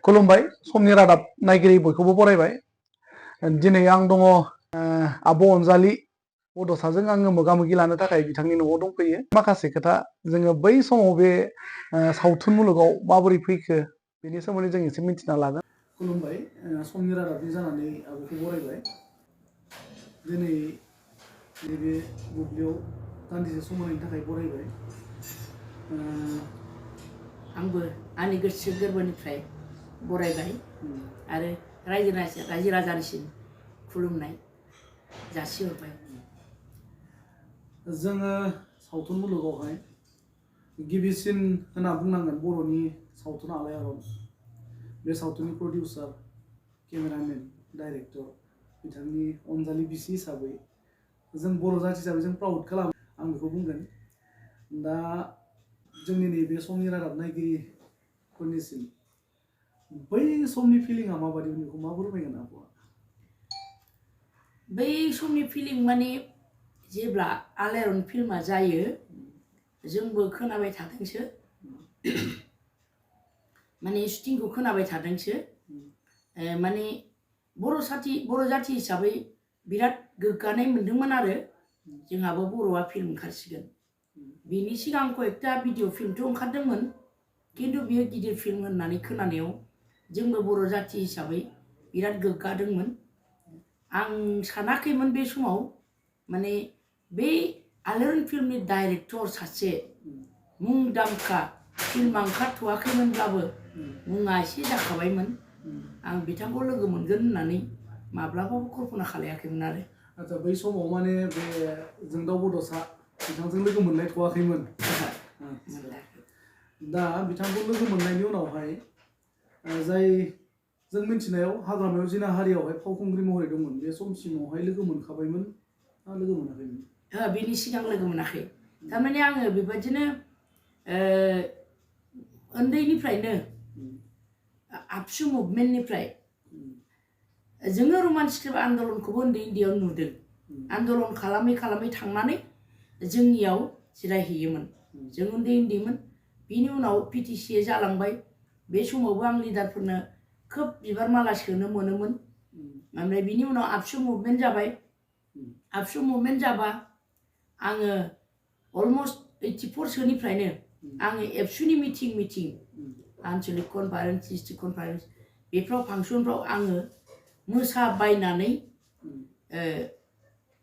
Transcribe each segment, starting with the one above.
खुलुमबाय समनि रादाब नायगिरि बयखौबो बरायबाय दिनै आं दङ आब' अनजालि बड'साजों आङो मोगा-मोगि लानो थाखाय बिथांनि न'आव दंफैयो माखासे खोथा जोङो बै समाव बे सावथुन मुलुगाव माबोरै फैखो बेनि सोमोन्दै जों एसे मिथिना लागोन खुलुमबाय समनि रादाबनि जानानै आब'खौ बरायबाय दिनै नैबे बुब्लियाव दान्दिसे सम होनायनि थाखाय बरायबाय आंबो आंनि गोसो गोरबोनिफ्राय बरायबाय आरो रायजो राजानिसिम खुलुमनाय जासिहरबाय। जोङो सावथुन मुलुगावहाय गिबिसिन होनना बुंनांगोन बर'नि सावथुन आलायारन बे सावथुननि प्रडिउसार केमेरामेन डाइरेक्टर बिथांनि अनजालि बिसि हिसाबै जों बर' जाथि हिसाबै जों प्राउड खालामो आं बेखौ बुंगोन। दा जोंनि नैबे समनि रादाब नायगिरिफोरनिसिम बै समनि फिलिंआ माबायदि बेखौ मा फोरमायगोन आब'आ? बै समनि फिलिं माने जेब्ला आलायारन फिल्मा जायो जोंबो खोनाबाय थादोंसो माने शुटिंखौ खोनाबाय थादोंसो माने बर' जाथि हिसाबै बिराद गोग्गानाय मोनदोंमोन आरो जोंहाबो बर'आ फिल्म ओंखारसिगोन। बिनि सिगां कयेकटा भिडिअ फिल्मथ' ओंखारदोंमोन खिन्थु बियो गिदिर फिल्म होननानै खोनानायाव जोंबो बर' जाथि हिसाबै बिराद गोग्गादोंमोन। आं सानाखैमोन बे समाव माने बे आलायारन फिल्मनि डाइरेक्टर सासे मुंदांखा फिल्मा ओंखारथ'वाखैमोनब्लाबो मुङा एसे जाखाबायमोन आं बिथांखौ लोगो मोनगोन होननानै माब्लाबाबो कल्पना खालायाखैमोन आरो। आচ্ছা बै समाव माने बे जोंदाव बड'सा बिथांजों लोगो मोनलायथ'वाखैमोन। दा बिथांखौ लोगो मोननायनि उनावहाय जाय जों मिथिनायाव हाग्रामायाव जिनाहारियावहाय फावखुंग्रि महरै दंमोन बे समसिमावहाय लोगो मोनखाबायमोन ना लोगो मोनाखैमोन? बिनि सिगां लोगो मोनाखै थारमाने आङो बेबायदिनो उन्दैनिफ्रायनो आबसु मुभमेन्टनिफ्राय जोङो रमान स्क्रिप्ट आन्दलनखौबो उन्दैयाव नुदों। आन्दलन खालामै खालामै थांनानै जोंनियाव जिरायहैयोमोन जों उन्दैमोन। बिनि उनाव पिटिसिए जालांबाय बे समावबो आं लिडारफोरनो खोब बिबार माला सोनो मोनोमोन। ओमफ्राय बिनि उनाव आबसु मुभमेन्ट जाबाय। आबसु मुभमेन्ट जाबा आङो अलमस्ट 84 सोनिफ्रायनो आङो एबसुनि मिटिं आनसलिक कनफारेन्स डिस्ट्रिक्ट कनफारेन्स बेफ्राव फांसनफ्राव आङो मोसाबायनानै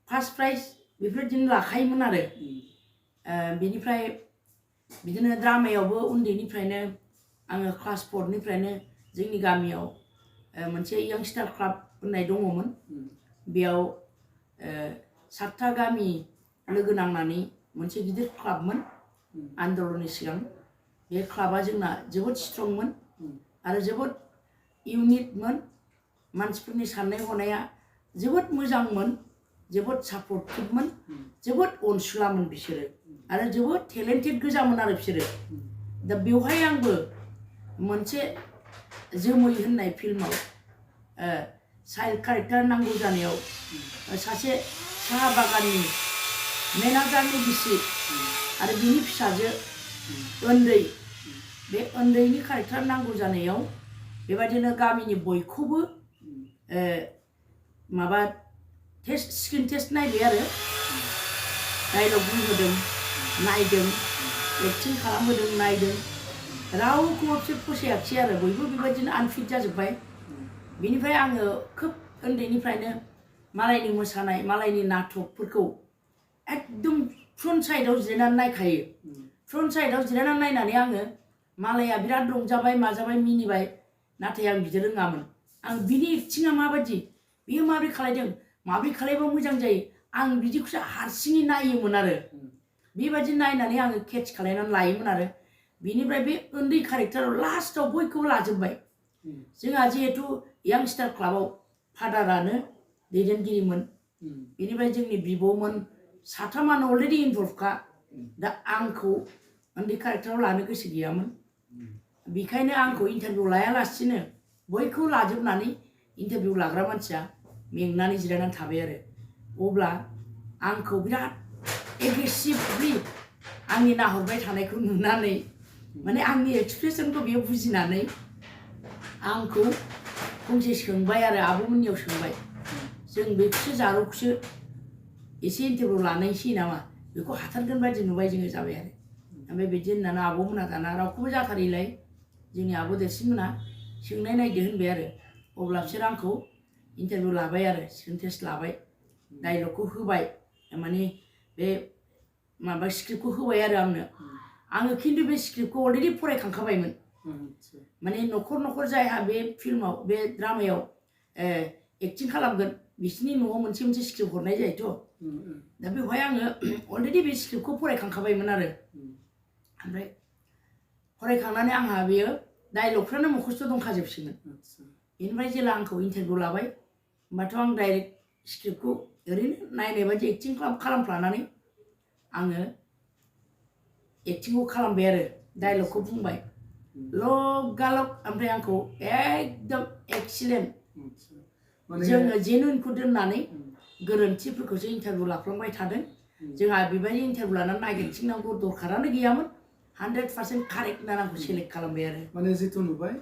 फार्स्ट प्राइज बेफोरबायदिनो लाखायोमोन आरो। बेनिफ्राय बिदिनो ड्रामायावबो उन्दैनिफ्रायनो आङो क्लास 4निफ्रायनो जोंनि गामियाव मोनसे यांगस्टार क्लाब होननाय दङमोन। बेयाव 7टा गामि लोगो नांनानै मोनसे गिदिर क्लाबमोन आन्दलननि सिगां। बे क्लाबा जोंना जोबोद स्ट्रंमोन आरो जोबोद इउनिटमोन। मानसिफोरनि साननाय हनाया जोबोद मोजांमोन, जोबोद सापर्टिभमोन, जोबोद अनसुलामोन बिसोरो आरो जोबोद टेलेन्टेड गोजामोन आरो बिसोरो। दा बेवहाय आंबो मोनसे जोमै होननाय फिल्माव चाइल्ड कारेक्टार नांगौ जानायाव सासे साहा बागाननि मेनेजारनि बिसि आरो बिनि फिसाजो उन्दै बे उन्दैनि कारेक्टार नांगौ जानायाव बेबायदिनो गामिनि बयखौबो माबा स्क्रिन टेस्ट नायबाय आरो डायलग बुंहोदों नायदों एक्टिं खालामहोदों नायदों रावखौबो बिसोर फसायाखिसै आरो बयबो बेबायदिनो आनफिट जाजोब्बाय। बिनिफ्राय आङो खोब उन्दैनिफ्रायनो मालायनि मोसानाय मालायनि नाटकफोरखौ एकदम फ्रन्ट साइडआव जिरायनानै नायखायो। फ्रन्ट साइडआव जिरायनानै नायनानै आङो मालाया बिराद रंजाबाय माजाबाय मिनिबाय नाथाय आं बिदि रोङामोन। आं बिनि एक्टिङा माबायदि बियो माबोरै खालायदों माबोरै खालायबा मोजां जायो आं बिदिखौसो हारसिङै नायोमोन आरो। बेबायदि नायनानै आङो केट्च खालायनानै लायोमोन आरो। बिनिफ्राय बे उन्दै कारेक्टाराव लास्टआव बयखौबो लाजोबबाय। जोंहा जिहेथु यांगस्टार क्लाबाव फादारानो दैदेनगिरिमोन। बेनिफ्राय जोंनि बिब'मोन 7आनो अलरेडि इनभल्भखा। दा आंखौ उन्दै कारेक्टाराव लानो गोसो गैयामोन। बेखायनो आंखौ इन्टारभिउ लायालासिनो बयखौ लाजोबनानै इन्टारभिउ लाग्रा मानसिया मेंनानै जिरायनानै थाबाय आरो। अब्ला आंखौ बिराद एग्रेसिभलि आंनि नाहरबाय थानायखौ नुनानै माने आंनि एक्सप्रेसनखौ बियो बुजिनानै आंखौ फंसे सोंबाय आरो आब'मोननियाव सोंबाय जों बेखौसो जारौखौसो एसे इन्टारभिउ लानायसै नामा बेखौ हाथारगोन बायदि नुबाय जोङो जाबाय आरो ओमफ्राय बिदि होननानै आब'मोना दाना रावखौबो जाथारैलाय जोंनि आब' देरसिनमोना सोंनाय नायदो होनबाय आरो अब्ला बिसोर आंखौ इन्टारभिउ लाबाय आरो स्क्रिन टेस्ट लाबाय डाइलगखौ होबाय माने बे माबा स्क्रिप्टखौ होबाय आरो आङो खिन्थु बे स्क्रिप्टखौ अलरेडि फरायखांखाबायमोन माने न'खर न'खर जायहा बे फिल्माव बे ड्रामायाव एक्टिं खालामगोन बिसोरनि न'आव मोनसे मोनसे स्क्रिप्ट हरनाय जायोथ' दा बेवहाय आङो अलरेडि बे स्क्रिप्टखौ फरायखांखाबायमोन आरो ओमफ्राय फरायखांनानै आंहा बेयो डाइलगफ्रानो मुखस्थ' दंखाजोबसैमोन बेनिफ्राय जेला आंखौ इन्टारभिउ लाबाय होमबाथ' आं डाइरेक्ट स्क्रिप्टखौ ओरैनो नायनाय बायदि एक्टिं खालामफ्लानानै आङो एक्टिंखौ खालामबाय आरो डाइलगखौ बुंबाय लगालग ओमफ्राय आंखौ एकदम एक्सिलेन्ट जोङो जेनुइनखौ दोननानै गोरोन्थिफोरखौसो इन्टारभिउ लाफ्लांबाय थादों जोंहा बेबायदि इन्टारभिउ लानानै नागिरथिंनांगौ दरखारानो गैयामोन 100% कारेक्ट होननानै आंखौ सेलेक्ट खालामबाय आरो माने जिथु नुबाय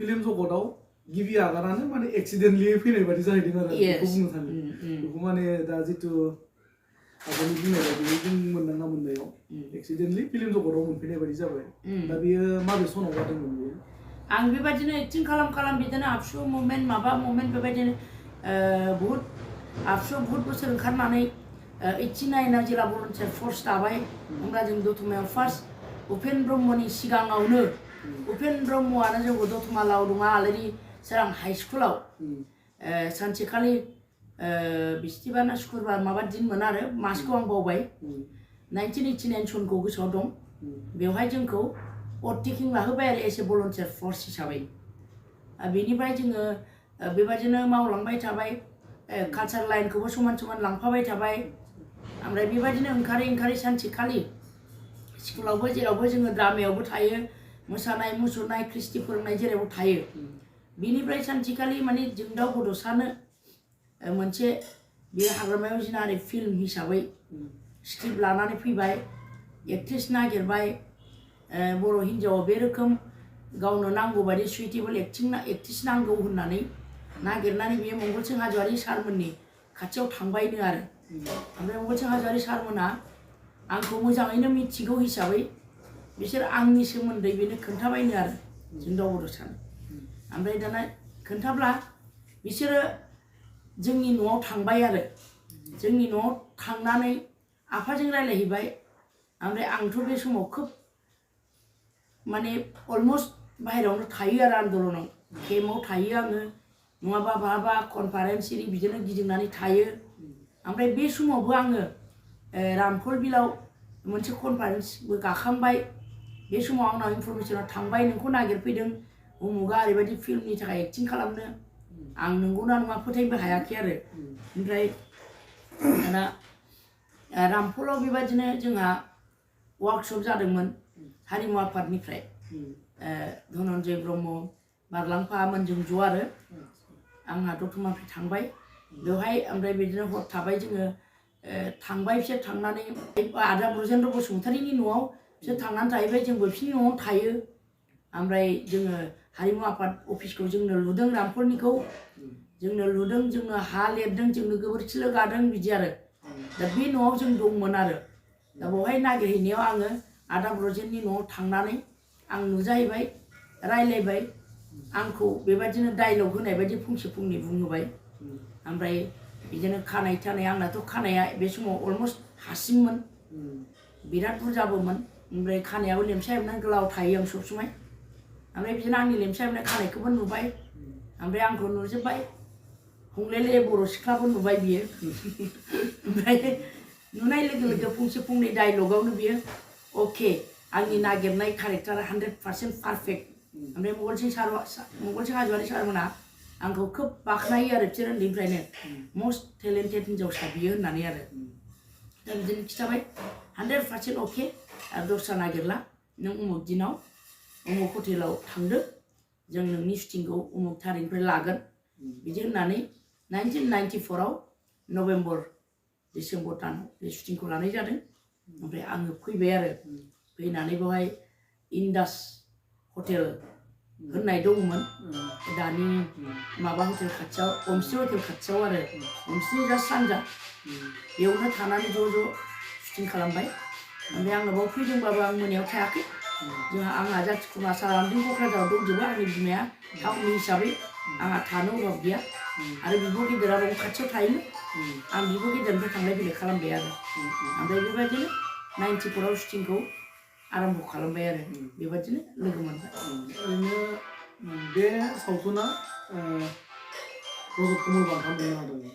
फिल्म जगताव गिबि आगानानो माने एक्सिडेन्टलि फैनाय बायदि जाहैदों आरो बेखौ बुंनो थाङो बेखौ माने दा जिथु आगोलनि बुंनाय बायदि जों मोनदांना मोननायाव एक्सिडेन्टलि फिल्म जगताव मोनफैनाय बायदि जाबाय दा बेयो माबे सनाव जादोंमोन बेयो आं बेबायदिनो एक्टिं खालाम बिदिनो आबसु मुभमेन्ट माबा मुभमेन्ट बेबायदिनो बहुत आबसुआव बहुत बोसोर ओंखारनानै 89आव जेला भलन्टियार फर्स दाबाय होमब्ला जों दतमायाव फार्स्ट उपेन ब्रह्मनि सिगाङावनो उपेन ब्रह्मआनो जोंखौ दतमा लावदुङा अलरेडि सोरां हाइ स्कुलाव सानसेखालि बिस्थिबार ना शुक्रबार माबा दिनमोन आरो मासखौ आं बावबाय 1989 सनखौ गोसोआव दं बेवहाय जोंखौ अटेकिं लाहोबाय आरो एस ए भलन्टियार फर्स हिसाबै बेनिफ्राय जोङो बेबायदिनो मावलांबाय थाबाय कालचार लाइनखौबो समान समान लांफाबाय थाबाय ओमफ्राय बेबायदिनो ओंखारै सानसेखालि स्कुलावबो जेरावबो जोङो ड्रामायावबो थायो मोसानाय मुसुरनाय क्रिस्टि फोरोंनाय जेरावबो थायो बेनिफ्राय सानसेखालि माने जोंदाव बड'सानो मोनसे बे हाग्रामायाव जिनारि फिल्म हिसाबै स्क्रिप्ट लानानै फैबाय एक्ट्रेस नागिरबाय बर' हिन्जावाव बे रोखोम गावनो नांगौ बायदि सुइटेबल एक्ट्रेस नांगौ होननानै नागिरनानै बेयो मंगलसिं हाज'वारि सारमोननि खाथियाव थांबायनो आरो ओमफ्राय मंगलसिं हाज'वारि सारमोना आंखौ मोजाङैनो मिथिगौ हिसाबै बिसोर आंनि सोमोन्दै बेनो खोन्थाबायनो आरो जोंदाव बड'सानो ओमफ्राय दाना खोन्थाब्ला बिसोरो जोंनि न'आव थांबाय आरो जोंनि न'आव थांनानै आफाजों रायलायहैबाय ओमफ्राय आंथ' बे समाव खोब माने अलमस्ट बाहेरायावनो थायो आरो आन्दलनाव केम्पआव थायो आङो नङाबा बहाबा कनफारेन्स एरि बिदिनो गिदिंनानै थायो ओमफ्राय बे समावबो आङो रामफल बिलाव मोनसे कनफारेन्सबो गाखांबाय बे समाव आंनाव इनफरमेसना थांबाय नोंखौ नागिरफैदों उमुगा ओरैबायदि फिल्मनि थाखाय एक्टिं खालामनो आं नंगौना नङा फोथायनोबो हायाखै आरो ओमफ्राय दाना रामफलाव बेबायदिनो जोंहा वार्कशप जादोंमोन हारिमु आफादनिफ्राय धनन्जय ब्रह्म बारलांफामोनजों ज' आरो आंहा दतमानिफ्राय थांबाय बेवहाय ओमफ्राय बिदिनो हर थाबाय जोङो थांबाय बिसोर थांनानै आदा ब्रजेन्द्र बसुमतारीनि न'आव बिसोर थांनानै थाहैबाय जोंबो बिसोरनि न'आव थायो ओमफ्राय जोङो हारिमु आफाद अफिसखौ जोंनो लुदों रामफलनिखौ जोंनो लुदों जोंनो हा लिरदों जोंनो गोबोरखि गादों बिदि आरो दा बे न'आव जों दंमोन आरो दा बेवहाय नागिरहैनायाव आङो आदा ब्रजेननि न'आव थांनानै आं नुजाहैबाय रायलायबाय आंखौ बेबायदिनो डाइलग होनाय बायदि फंसे फंनै बुंहोबाय ओमफ्राय बिदिनो खानाय थानाय आंनाथ' खानाया बे समाव अलमस्ट हासिंमोन बिराद बुरजाबोमोन ओमफ्राय खानायाबो लेमसा हेबनानै गोलाव थायो आं सब समाय ओमफ्राय बिदिनो आंनि लेमसा हेबनाय खानायखौबो नुबाय ओमफ्राय आंखौ नुजोब्बाय हंलेले बर' सिख्लाबो नुबाय बियो ओमफ्राय नुनाय लोगो लोगो फंसे फंनै डाइलगावनो बियो अके आंनि नागिरनाय कारेक्टारा 100% पारफेक्ट ओमफ्राय मंगलसिं हाज'वारि सारमोना आंखौ खोब बाख्नायो आरो बिसोर उन्दैनिफ्रायनो मस्ट टेलेन्टेड हिन्जावसा बियो होननानै आरो दा बिदिनो खिथाबाय 100% अके आरो दस्रा नागिरला नों उमुक दिनाव उमुक हटेलाव थांदो जों नोंनि शुटिंखौ उमुक थारिखनिफ्राय लागोन बिदि होननानै 1994आव नभेम्बर डिसेम्बर दानाव बे शुटिंखौ लानाय जादों ओमफ्राय आङो फैबाय आरो फैनानै बेवहाय इन्डास हटेल होननाय दंमोन दानि माबा हटेल खाथियाव अमस्रि हटेल खाथियाव आरो अमस्रि जा सानजा बेयावनो थानानै ज' शुटिं खालामबाय ओमफ्राय आंनो बाव फैदोंबाबो आं मोनायाव थायाखै जोंहा आंहा जाथि खुरमा साराउन्डिं क'क्राझाराव दंजोबो आंनि बिमाया टाउननि हिसाबै आंहा थानो अभाब गैया आरो बिब' गेदेरा बाव खाथियाव थायोमोन आं बिब' गेदेरनिफ्राय थांलाय फैलाय खालामबाय आरो ओमफ्राय बेबायदिनो 94आव शुटिंखौ आरम्भ खालामबाय आरो बेबायदिनो लोगो मोनबाय ओरैनो बे सावथुना रजत कमल बान्था मोननो हादोंमोन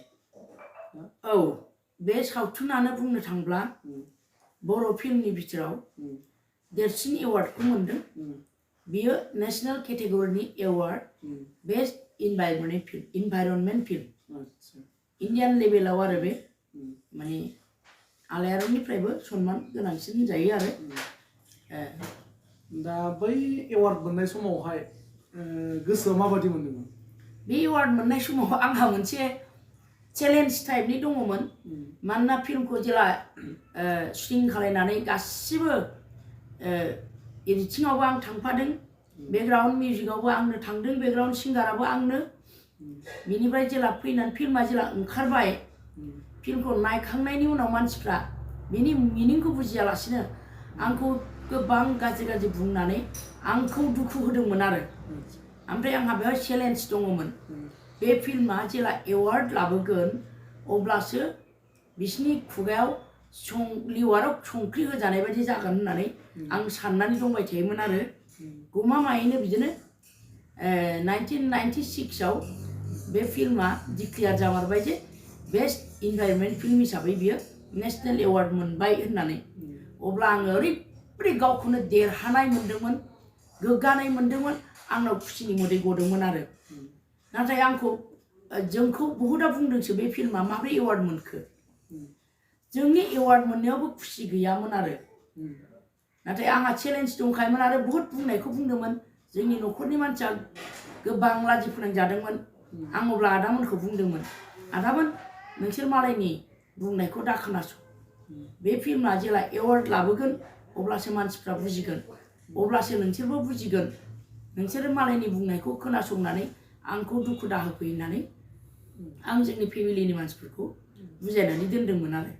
औ बे सावथुनानो बुंनो थांब्ला बर' फिल्मनि बिथोराव देरसिन एवार्डखौ मोनदों बियो नेशनेल केटेगरिनि award best environment film Indian लेभेलाव आरो बे माने आलायारननिफ्रायबो सनमान गोनांसिन होनजायो आरो दा बै एवार्ड मोननाय समावहाय गोसोआ माबादि मोन्दोंमोन बे एवार्ड मोननाय समाव आंहा मोनसे चेलेन्ज टाइपनि दङमोन मानोना फिल्मखौ जेला शुटिं खालायनानै गासिबो एडिटिंआवबो आं थांफादों बेकग्राउन्ड मिउजिकआवबो आंनो थांदों बेकग्राउन्ड सिंगाराबो आंनो बिनिफ्राय जेला फैनानै फिल्मा जेला ओंखारबाय फिल्मखौ नायखांनायनि उनाव मानसिफ्रा बिनि मिनिंखौ बुजियालासिनो आंखौ गोबां गाज्रि बुंनानै आंखौ दुखु होदोंमोन आरो ओमफ्राय आंहा बेवहाय चेलेन्ज दङमोन बे फिल्मा जेला एवार्ड लाबोगोन अब्लासो बिसिनि खुगायाव लिवाराव संख्रि होजानाय बायदि जागोन होननानै आं साननानै दंबाय थायोमोन आरो गमामायैनो बिदिनो 1996आव बे फिल्मा डिक्लेयार जामारबाय जे बेस्ट इनभाइरनमेन्ट फिल्म हिसाबै बियो नेशनेल एवार्ड मोनबाय होननानै अब्ला आङो ओरैबायदि गावखौनो देरहानाय मोन्दोंमोन गोग्गानाय मोन्दोंमोन आंनाव खुसिनि मोदै गदोंमोन आरो नाथाय आंखौ जोंखौ बहुदा बुंदोंसो बे फिल्मा माब्रै एवार्ड मोनखो जोंनि एवार्ड मोननायावबो खुसि गैयामोन आरो नाथाय आंहा चेलेन्ज दंखायोमोन आरो बहुत बुंनायखौ बुंदोंमोन जोंनि न'खरनि मानसिया गोबां लाजि फोनांजादोंमोन आं अब्ला आदामोनखौ बुंदोंमोन आदामोन नोंसोर मालायनि बुंनायखौ दा खोनासं बे फिल्मा जेला एवार्ड लाबोगोन अब्लासो मानसिफ्रा बुजिगोन अब्लासो नोंसोरबो बुजिगोन नोंसोरो मालायनि बुंनायखौ खोनासंनानै आंखौ दुखु दाहोफै होननानै आं जोंनि फेमिलिनि मानसिफोरखौ बुजायनानै दोनदोंमोन आरो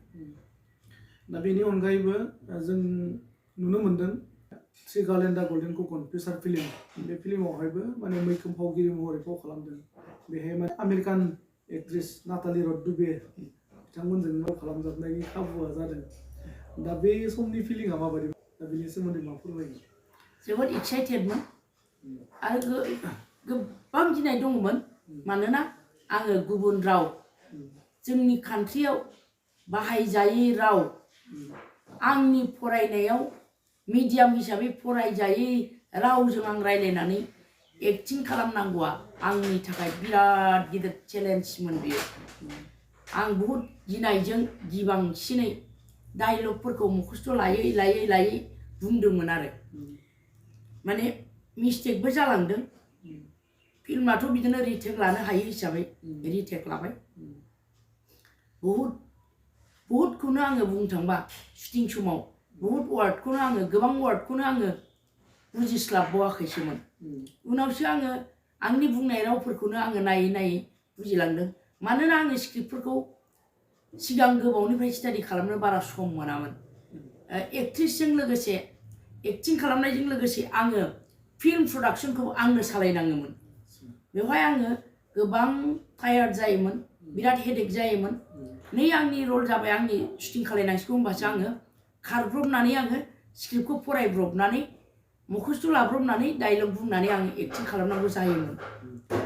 दा बेनि अनगायैबो जों नुनो मोन्दों श्रीकालेन्डा गल्डेन ककन फिसार फिल्म बे फिल्मावहायबो माने मैखोम फावगिरि महरै फाव खालामदों बेहाय माने आमेरिकान एक्ट्रेस नाताली रडुबे बिथांमोनजों फाव खालामजाबनायनि खाबुआ जादों दा बे समनि फिलिंआ माबायदि दा बेनि सोमोन्दै मा फोरमायगोन जोबोद एक्साइटेडमोन आरो गोबां गिनाय दङमोन मानोना आङो गुबुन राव जोंनि कान्ट्रियाव बाहायजायै राव आंनि फरायनायाव मिडियाम हिसाबै फरायजायै रावजों आं रायलायनानै एक्टिं खालामनांगौआ आंनि थाखाय बिराद गिदिर चेलेन्जमोन बियो आं बहुद गिनायजों गिबांसिनै डायलगफोरखौ मुखस्थ' लायै बुंदोंमोन आरो माने मिस्टेकबो जालांदों फिल्माथ' बिदिनो रिटेक लानो हायो हिसाबै रिटेक लाबाय बहुदखौनो आङो बुंनो थांबा शुटिं समाव बहुद वार्डखौनो आङो गोबां वार्डखौनो आङो बुजिस्लाबबावाखैसोमोन उनावसो आङो आंनि बुंनाय रावफोरखौनो आङो नायै बुजिलांदों मानोना आङो स्क्रिप्टफोरखौ सिगां गोबावनिफ्राय स्टाडि खालामनो बारा सम मोनामोन एक्ट्रेसजों लोगोसे एक्टिं खालामनायजों लोगोसे आङो फिल्म प्रडाक्शनखौ आंनो सालायनाङोमोन बेवहाय आङो गोबां टायार्ड जायोमोन बिराद हेडेक जायोमोन नै आंनि रल जाबाय आंनि शुटिं खालायनांसिगौ होमबासो आङो खारब्रबनानै आङो स्क्रिप्टखौ फरायब्रबनानै मुखस्थ' लाब्रबनानै डायलग बुंनानै आङो एक्टिं खालामनांगौ जायोमोन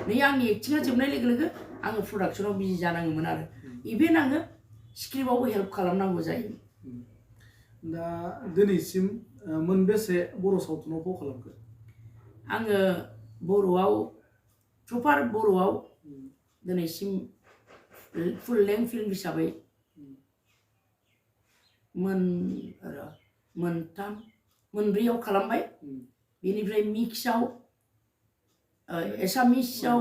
नै आंनि एक्टिङा जोबनाय लोगो लोगो आङो प्रडाक्शनाव बिजि जानाङोमोन आरो इभेन आङो स्क्रिप्टआवबो हेल्प खालामनांगौ जायोमोन दा दिनैसिम मोनबेसे बर' सावथुनाव फाव खालामखो आङो बर'आव प्रपार बर'आव दिनैसिम फुल लेंथ फिल्म हिसाबै मोनब्रैयाव खालामबाय बेनिफ्राय मिक्सआव एसामिसआव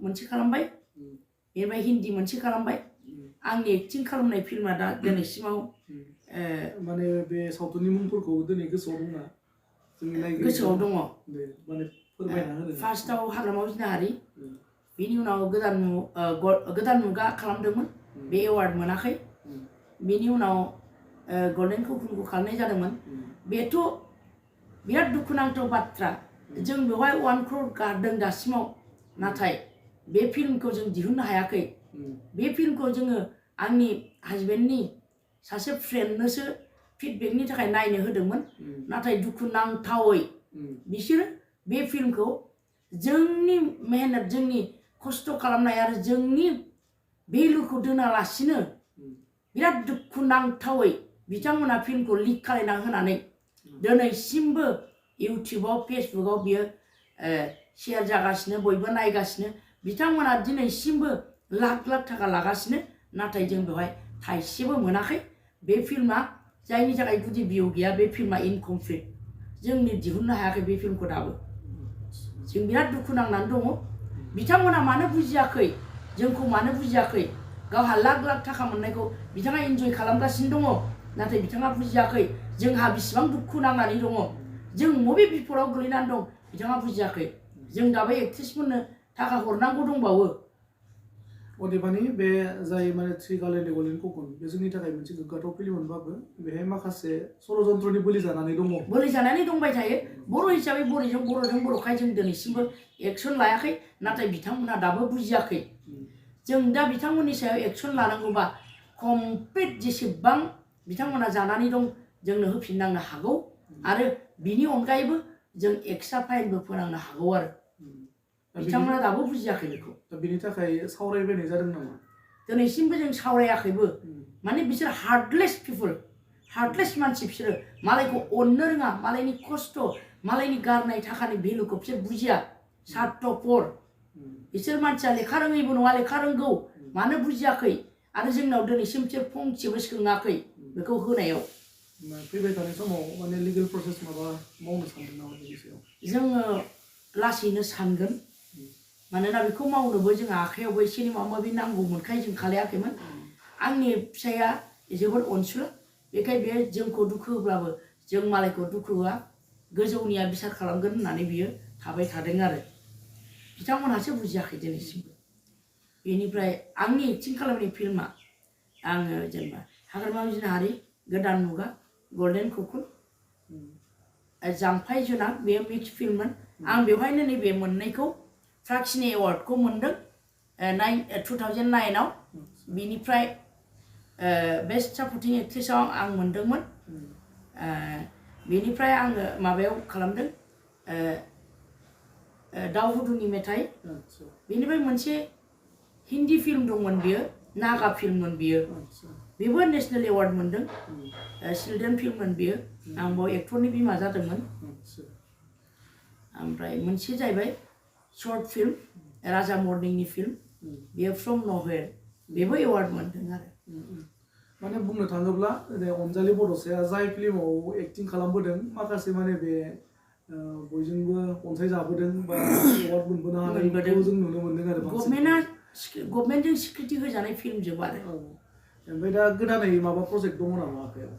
मोनसे खालामबाय बेनिफ्राय हिन्दी मोनसे खालामबाय आंनि एक्टिं खालामनाय फिल्मा दा दिनैसिमाव माने बे सावथुननि मुंफोरखौ दिनै गोसोआव दंना जोंनि नायगिरि गोसोआव दङ माने फोरमायना होदो फार्स्टआव हाग्रामाव जिनाहारि बेनि उनाव गोदान मुगा खालामदोंमोन बे एवार्ड मोनाखै बेनि उनाव गल्डेन कुकुनखौ खालामनाय जादोंमोन बेथ' बिराद दुखुनांथाव बाथ्रा जों बेवहाय 1 crore गारदों दासिमाव नाथाय बे फिल्मखौ जों दिहुननो हायाखै बे फिल्मखौ जोङो आंनि हाजबेन्डनि सासे फ्रेन्डनोसो फिडबेकनि थाखाय नायनो होदोंमोन नाथाय दुखुनांथावै बिसोर बे फिल्मखौ जोंनि मेहनत जोंनि खस्थ' खालामनाय आरो जोंनि भेलुखौ दोनालासिनो बिराद दुखुनांथावै बिथांमोना फिल्मखौ लिक खालायना होनानै दिनैसिमबो इउटिउबाव फेसबुकाव बियो शेयार जागासिनो बयबो नायगासिनो बिथांमोना दिनैसिमबो लाख लाख थाखा लागासिनो नाथाय जों बेवहाय थाइसेबो मोनाखै बे फिल्मा जायनि थाखाय गुदि भिउ गैया बे फिल्मा इनकमप्लिट जोंनि दिहुननो हायाखै बे फिल्मखौ दाबो जों बिराद दुखु नांनानै दङ बिथांमोना मानो बुजियाखै जोंखौ मानो बुजियाखै गावहा लाख लाख थाखा मोननायखौ बिथाङा एन्जय खालामगासिनो दङ नाथाय बिथाङा बुजियाखै जोंहा बेसेबां दुखु नांनानै दङ जों बबे बिपदाव गोलैनानै दं बिथाङा बुजियाखै जों दाबो एक्ट्रेसफोरनो थाखा हरनांगौ दंबावो अदेबानि बे जाय माने थ्रि गार्लनि गल्डेन कुकुन बे जोंनि थाखाय मोनसे गोग्गाथाव फिल्म मोनबाबो बेहाय माखासे षड़यन्त्रनि बोलि जानानै दंबाय थायो बर' हिसाबै बर'खाय जों दिनैसिमबो एक्सन लायाखै नाथाय बिथांमोना दाबो बुजियाखै जों दा बिथांमोननि सायाव एक्सन लानांगौबा कमप्लिट जेसेबां बिथांमोना जानानै दं जोंनो होफिननांनो हागौ आरो बिनि अनगायैबो जों एक्सट्रा फाइनबो फोनांनो हागौ आरो बिथांमोना दाबो बुजियाखै बेखौ दा बिनि थाखाय सावरायबायनाय जादों नामा दिनैसिमबो जों सावरायाखैबो माने बिसोर हार्टलेस पिपल हार्टलेस मानसि बिसोरो मालायखौ अननो रोङा मालायनि खस्थ' मालायनि गारनाय थाखानि भेलुखौ बिसोर बुजिया सार्थपर बिसोर मानसिया लेखा रोङैबो नङा लेखा रोंगौ मानो बुजियाखै आरो जोंनाव दिनैसिम बिसोर फंसेबो सोङाखै बेखौ होनायाव फैबाय थानाय समाव माने लिगेल प्रसेस माबा मावनो सानदों नामा बेनि सायाव जोङो लासैनो सानगोन मानोना बेखौ मावनोबो जोंहा आखायावबो एसे माबा माबि नांगौमोनखाय जों खालायाखैमोन आंनि फिसाया जोबोद अनसुला बेखाय बे जोंखौ दुखु होब्लाबो जों मालायखौ दुखु होआ गोजौनिया बिसार खालामगोन होननानै बियो थाबाय थादों आरो बिथांमोनहासो बुजियाखै दिनैसिमबो बेनिफ्राय आंनि एक्टिं खालामनाय फिल्मा आङो जेनेबा हाग्रामायाव जिनाहारि गोदान मुगा गल्डेन कुकुन जाम्फाय जुनार बेयो मिक्स फिल्ममोन आं बेवहायनो नैबे मोननैखौ फ्राक्सिनि एवार्डखौ मोनदों 2009 बिनिफ्राय बेस्ट सापर्टिं एक्ट्रेसआव आं मोनदोंमोन बेनिफ्राय आङो माबायाव खालामदों दाउ हुदुनि मेथाइ बेनिफ्राय मोनसे हिन्दी फिल्म दंमोन बियो नागा फिल्ममोन बियो बेबो नेशनेल एवार्ड मोनदों चिल्ड्रेन फिल्ममोन बियो आं बाव एक्टरनि बिमा जादोंमोन ओमफ्राय मोनसे जाहैबाय शर्ट फिल्म राजा मर्निंनि फिल्म बेयो फ्रम न'वेर बेबो एवार्ड मोनदों आरो माने बुंनो थाङोब्ला अनजालि बड'साया जाय फिल्माव एक्टिं खालामबोदों माखासे माने बे बयजोंबो अनसायजाबोदों बा एवार्ड मोनबोनो हानायखौ जों नुनो मोनदों आरो गभर्नमेन्टजों स्वीकृति होजानाय फिल्म जोब आरो ओमफ्राय दा गोदानै माबा प्रजेक्ट दङ नामा आखायाव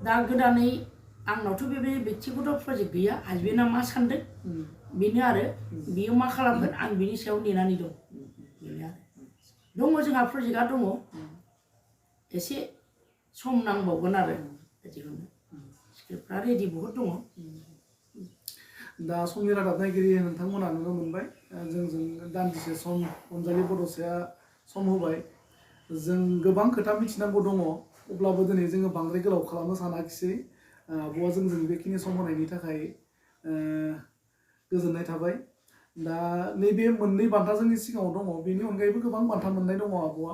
दा गोदानै आंनावथ' बेबायदि बेक्तिगत प्रजेक्ट गैया हाजबेन्डआ मा सानदों बेनो आरो बियो मा खालामगोन आं बिनि सायाव नेनानै दं बेनो आरो दङ जोंहा प्रजेक्टआ दङ एसे सम नांबावगोन आरो बिदिखौनो स्क्रिप्टआ रेडि बहुद दङ दा समनि रादाब नायगिरि नोंथांमोना नुनो मोनबाय जोंजों दान्दिसे सम अनजालि बड'साया सम होबाय जों गोबां खोथा मिथिनांगौ दङ अब्लाबो दिनै जोङो बांद्राय गोलाव खालामनो सानाखिसै आब'आ जोंजों बेखिनि सम होनायनि थाखाय गोजोननाय थाबाय दा नैबे मोननै बान्था जोंनि सिगाङाव दङ बेनि अनगायैबो गोबां बान्था मोननाय दङ आब'आ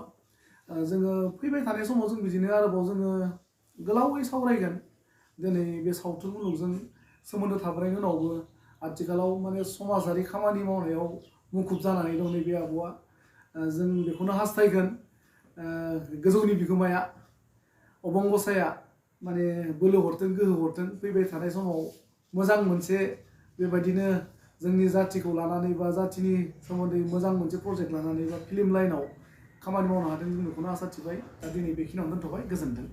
जोङो फैबाय थानाय समाव जों बिदिनो आरोबाव जोङो गोलावै सावरायगोन दिनै बे सावथुन मुलुगजों सोमोन्दो थाबोनायनि उनावबो आथिखालाव माने समाजारि खामानि मावनायाव मुखुब जानानै दं नैबे आब'आ जों बेखौनो हास्थायगोन गोजौनि बिगोमाया अबंगसाया माने बोलो हरथों गोहो हरथों फैबाय थानाय समाव मोजां मोनसे बेबायदिनो जोंनि जाथिखौ लानानै बा जाथिनि सोमोन्दै मोजां मोनसे प्रजेक्ट लानानै बा फिल्म लाइनाव खामानि मावनो हाथों जों बेखौनो आसा थिबाय दा दिनै बेखिनियावनो दोनथ'बाय गोजोन्थों